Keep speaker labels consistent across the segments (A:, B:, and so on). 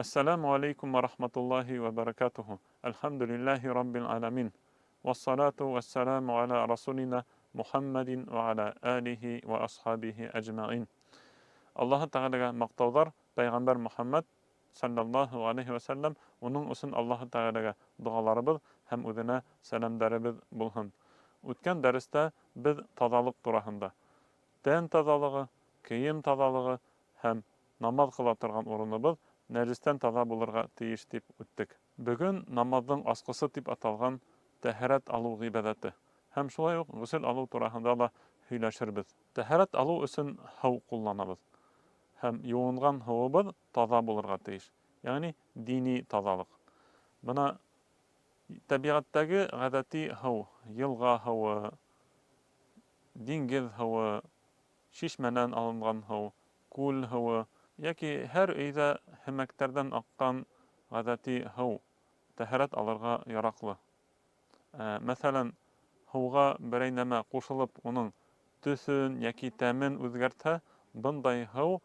A: Әссәләмү алейкум вә рахматуллаһи вә бәрәкәтүһү. Әлхәмдүлилләһи раббил аләмин. Вәссалату вәссәламу аля расулина Мухаммадин вә аля алихи вә асхабихи әҗмәин. Аллаһы Тәгаләгә мактауҙар, пәйғәмбәр Мухаммад саллаллаһу алейһи вә сәлләм, уның өсөн Аллаһы Тәгаләгә доғаларыбыҙ һәм үҙенә сәләмдәребеҙ булһын. Үткән дәрестә беҙ таҙалыҡ тураһында, тән таҙалығы, кейем таҙалығы һәм намаҙ ҡыла торған урыныбыҙ нәжестән таҙа булырға тейеш тип үттек. Бөгөн намаҙҙың асҡысы тип аталған тәһәрәт алыу ғибәҙәте һәм шулай уҡ ғөсөл алыу тураһында ла һөйләшербеҙ. Тәһәрәт алыу өсөн һыу ҡулланабыҙ һәм йыуынған һыуыбыҙ таҙа булырға тейеш, ягъни дини таҙалыҡ. Бына тәбиғәттәге ғәҙәти һыу, йылға һыуы, диңгеҙ һыуы, шишмәнән алынған һыу, күл һыуы йәки һәр өйҙә һемәктәрҙән аҡҡан ғәҙәти һыу тәһәрәт алырға яраҡлы. Мәҫәлән, һыуға берәй нәмә ҡушылып, уның төҫөн йәки тәмен үҙгәртһә, бындай һыу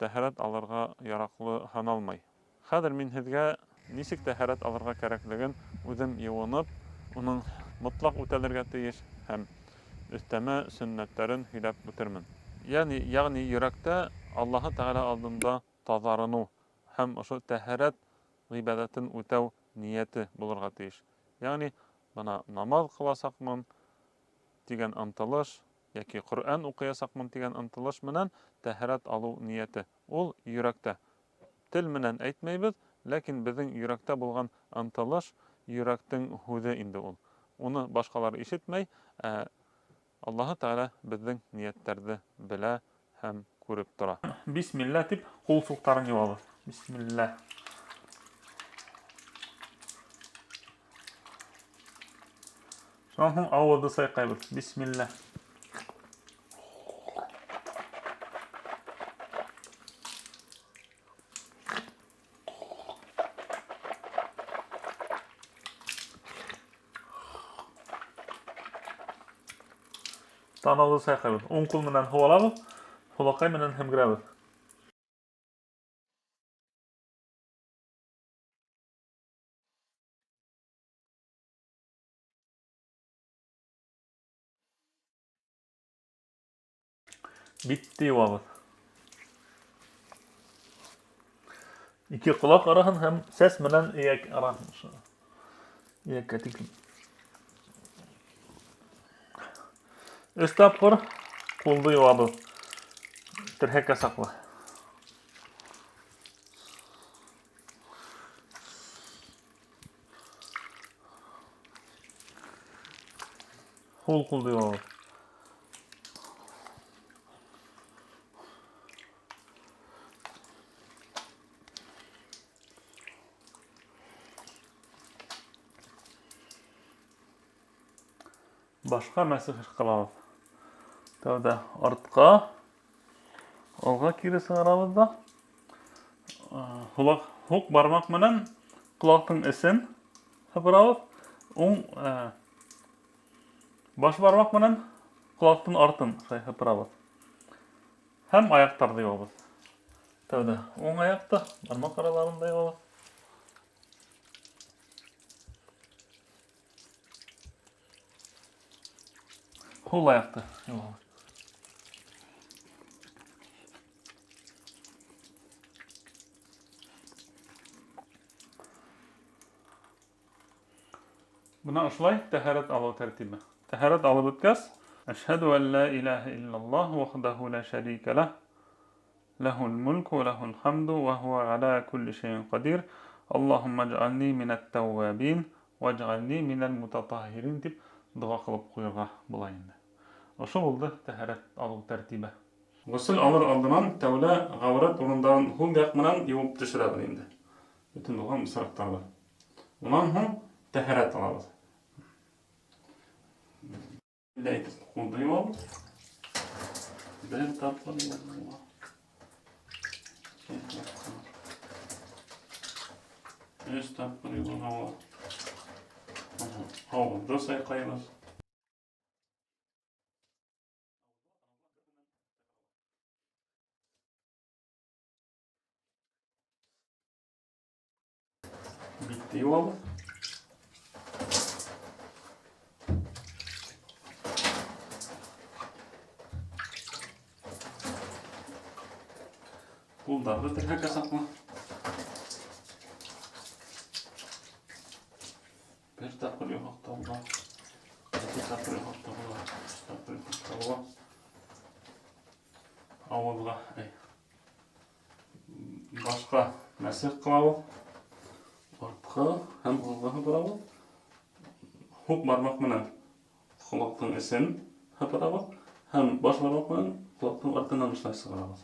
A: тәһәрәт алырға яраҡлы һаналмай. Хәҙер мин һеҙгә нисек тәһәрәт алырға кәрәклеген үҙем йыуынып, уның мотлаҡ үтәлергә тейеш һәм өҫтәмә сөннәттәрен һөйләп үтермен. Ягъни, ягъни йөрәктә Аллаһы Тәғәлә алдында таҙарыныу һәм ошо тәһәрәт ғибәҙәтен үтәү ниәте булырға тейеш. Ягъни, бына намаҙ ҡыласаҡмын тигән ынтылыш йәки Ҡөрьән уҡыясаҡмын тигән ынтылыш менән тәһәрәт алыу ниәте. Ул йөрәктә. Тел менән әйтмәйбеҙ, ләкин беҙҙең йөрәктә булған ынтылыш, йөрәктең һүҙе инде ул. Уны башҡалар ишетмәй, ә Аллаһы Тәғәлә беҙҙең ниәттәрҙе белә һәм күреп тора. Бисмилла тип ҡул суҡтарын йыуабыҙ. Бисмилла. Шунан һуң ауыҙҙы сайҡайбыҙ. Бисмилла. Танауҙы сайҡайбыҙ. Уң ҡул менән һыу алабыҙ, һулаҡай менән һемгерәбеҙ. Битте йыуабыҙ. Ике ҡолаҡ араһын һәм сәс менән эйәк араһын. Эйәккә тиклем. Өс тапҡыр ҡулды йыуабыҙ. Терһәккә саҡлы. Һул ҡулды йыуабыҙ. Башҡа мәсех ҡылабыҙ. Тәүҙә артҡа, алға кире сығарабыҙ ҙа, һулаҡ һуҡ бармаҡ менән ҡолаҡтың эсен һыпырабыҙ, уң баш бармаҡ менән ҡолаҡтың артын шулай һыпырабыҙ. Һәм аяҡтарҙы йыуабыҙ. Тәүҙә уң аяҡты бармаҡ араларында йыуабыҙ. Һул аяҡты йыуабыҙ. Бына ошолай тәһәрәт алыу тәртибе. Тәһәрәт алып бөткәс, Әшһәдү ән лә иләһә иллаллаһ вахдаһу лә шәрикә ләһ, ләһул мулку вә ләһул хамду вә һуә галә кулли шәйин ҡадир, Аллаһуммә иджғәлни минәт тәүвәбин вәджғәлни минәл мутатаһһирин тип доға ҡылып ҡуйырға була инде. Ошо булды тәһәрәт алыу тәртибе. Ғөсөл алыр алдынан тәүлә ғәүрәт урындарын һул яҡ менән йыуып төшөрәбеҙ инде. Бөтөн булған бысраҡтарҙы. Унан һуң тәһәрәт алабыҙ. Әйтеп ҡулды йыуабыҙ. Бер тапҡыр йыуырға. Өс тапҡыр йыуырға була. Ауыҙҙы сайҡайбыҙ. Битте юабыҙ. Ҡулдарҙы терһәккә саҡлы. Бер тапҡыр юһаҡ та була. Ике тапҡыр юһаҡ та була. Өс тапҡыр юһаҡ та була. Ауыҙға, әй. Башҡа мәсех ҡылабыҙ. Артҡа һәм алға һыпырабыҙ. Һуҡ бармаҡ менән ҡолаҡтың эсен һыпырабыҙ һәм баш бармаҡ менән ҡолаҡтың артынан шулай сығарабыҙ.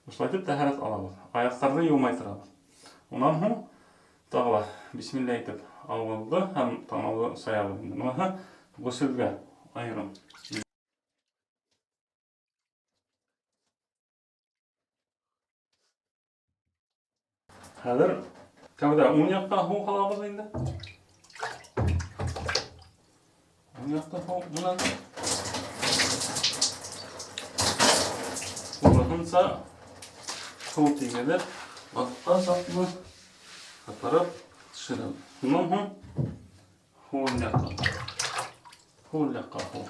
A: Шулай итеп тәһәрәт алабыҙ. Аяҡтарҙы йыумай торабыҙ. Унан һуң тағы ла бисмилла әйтеп ауыҙҙы һәм танауҙы саябыҙ инде. Быныһы ғөсөлгә айырым. Хәҙер тәүҙә уң яҡта һыу һалабыҙ инде. Уң яҡта һыу менән тулыһынса һыу тигеҙеп, башҡа саҡлы һыпырып төшөрәбеҙ. Шунан һуң һул яҡҡа. Һул яҡҡа һыу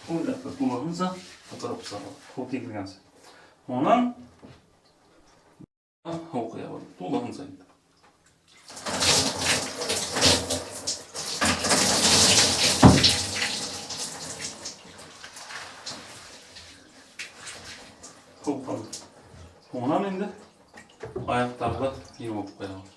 A: Һул яҡҡа тулыһынса һыпырып сығабыҙ, һыу тигеҙгәнсе. Унан һыу ҡоябыҙ, тулыһынса инде. Һыу ҡалды. Һуңынан инде аяҡтарҙы йыуып ҡуябыҙ.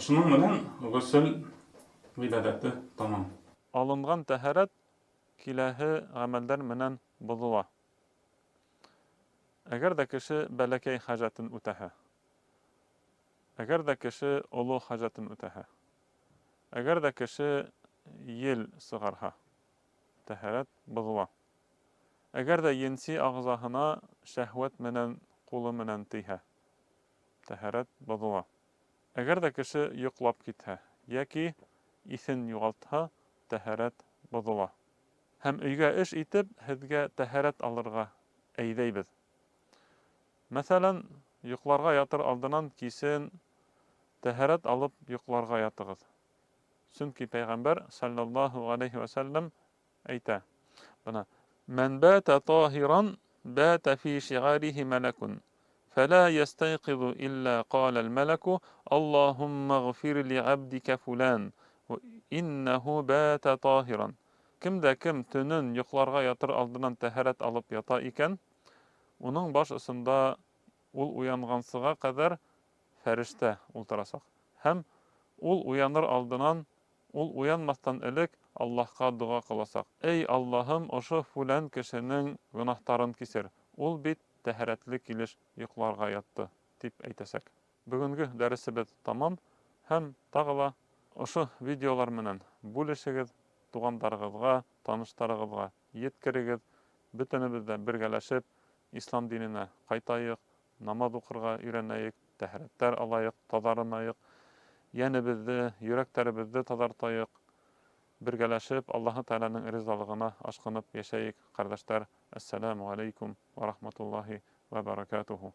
A: Ошоноң менән ғөсөл ғибәҙәте тамам. Алынған тәһәрәт киләһе ғәмәлдәр менән боҙола. Әгәр ҙә кеше бәләкәй хәжәтен үтәһә. Әгәр ҙә кеше оло хәжәтен үтәһә. Әгәр ҙә кеше ел сығарһа, тәһәрәт боҙола. Әгәр ҙә енси ағзаһына шәһвәт менән ҡулы менән тейһә, тәһәрәт боҙола. Әгәр ҙә кеше йоҡлап китһә йәки иҫен юғалтһа, тәһәрәт боҙола. Һәм өйгә эш итеп, һеҙгә тәһәрәт алырға әйҙәйбеҙ. Мәҫәлән, йоҡларға ятыр алдынан кисен тәһәрәт алып йоҡларға ятығыҙ. Сөнки Пәйғәмбәр саллаллаһу ғәләйһи вә сәлләм әйтә, бына, Мән бәтә таһиран бәтә фи шиғарихи мәләкун, фәлә йәстәйҡизу илля ҡаләл мәләку, Аллаһуммә ғфир ли ғәбдикә фулән, иннәһу бәтә таһиран. Кем дә кем төнөн йоҡларға ятыр алдынан тәһәрәт алып ята икән, уның баш осонда ул уянғансыға ҡәҙәр фәрештә ултырасаҡ. Һәм ул уяныр алдынан, ул уянмаҫтан элек Аллаһҡа доға ҡыласаҡ, Эй, Аллаһым, ошо фүлән кешенең гөнаһтарын кисер, ул бит тәһәрәтле килеш йоҡларға ятты, тип әйтәсәк. Бөгөнгө дәресебеҙ тамам һәм тағы ла ошо видеолар менән бүлешегеҙ, туғандарығыҙға, таныштарығыҙға еткерегеҙ, бөтөнөбөҙ ҙә бергәләшеп ислам диненә ҡайтайыҡ, намаҙ уҡырға өйрәнәйек, тәһәрәттәр алайыҡ, таҙарынайыҡ, йәнебеҙҙе, йөрәктәребеҙҙе таҙартайыҡ, бергәләшеп Аллаһы Тәғәләнең ризалығына ашҡынып йәшәйек, ҡәрҙәштәр. Әссәләмү ғәләйкүм вә рахматуллаһи вә бәрәкәтүһү.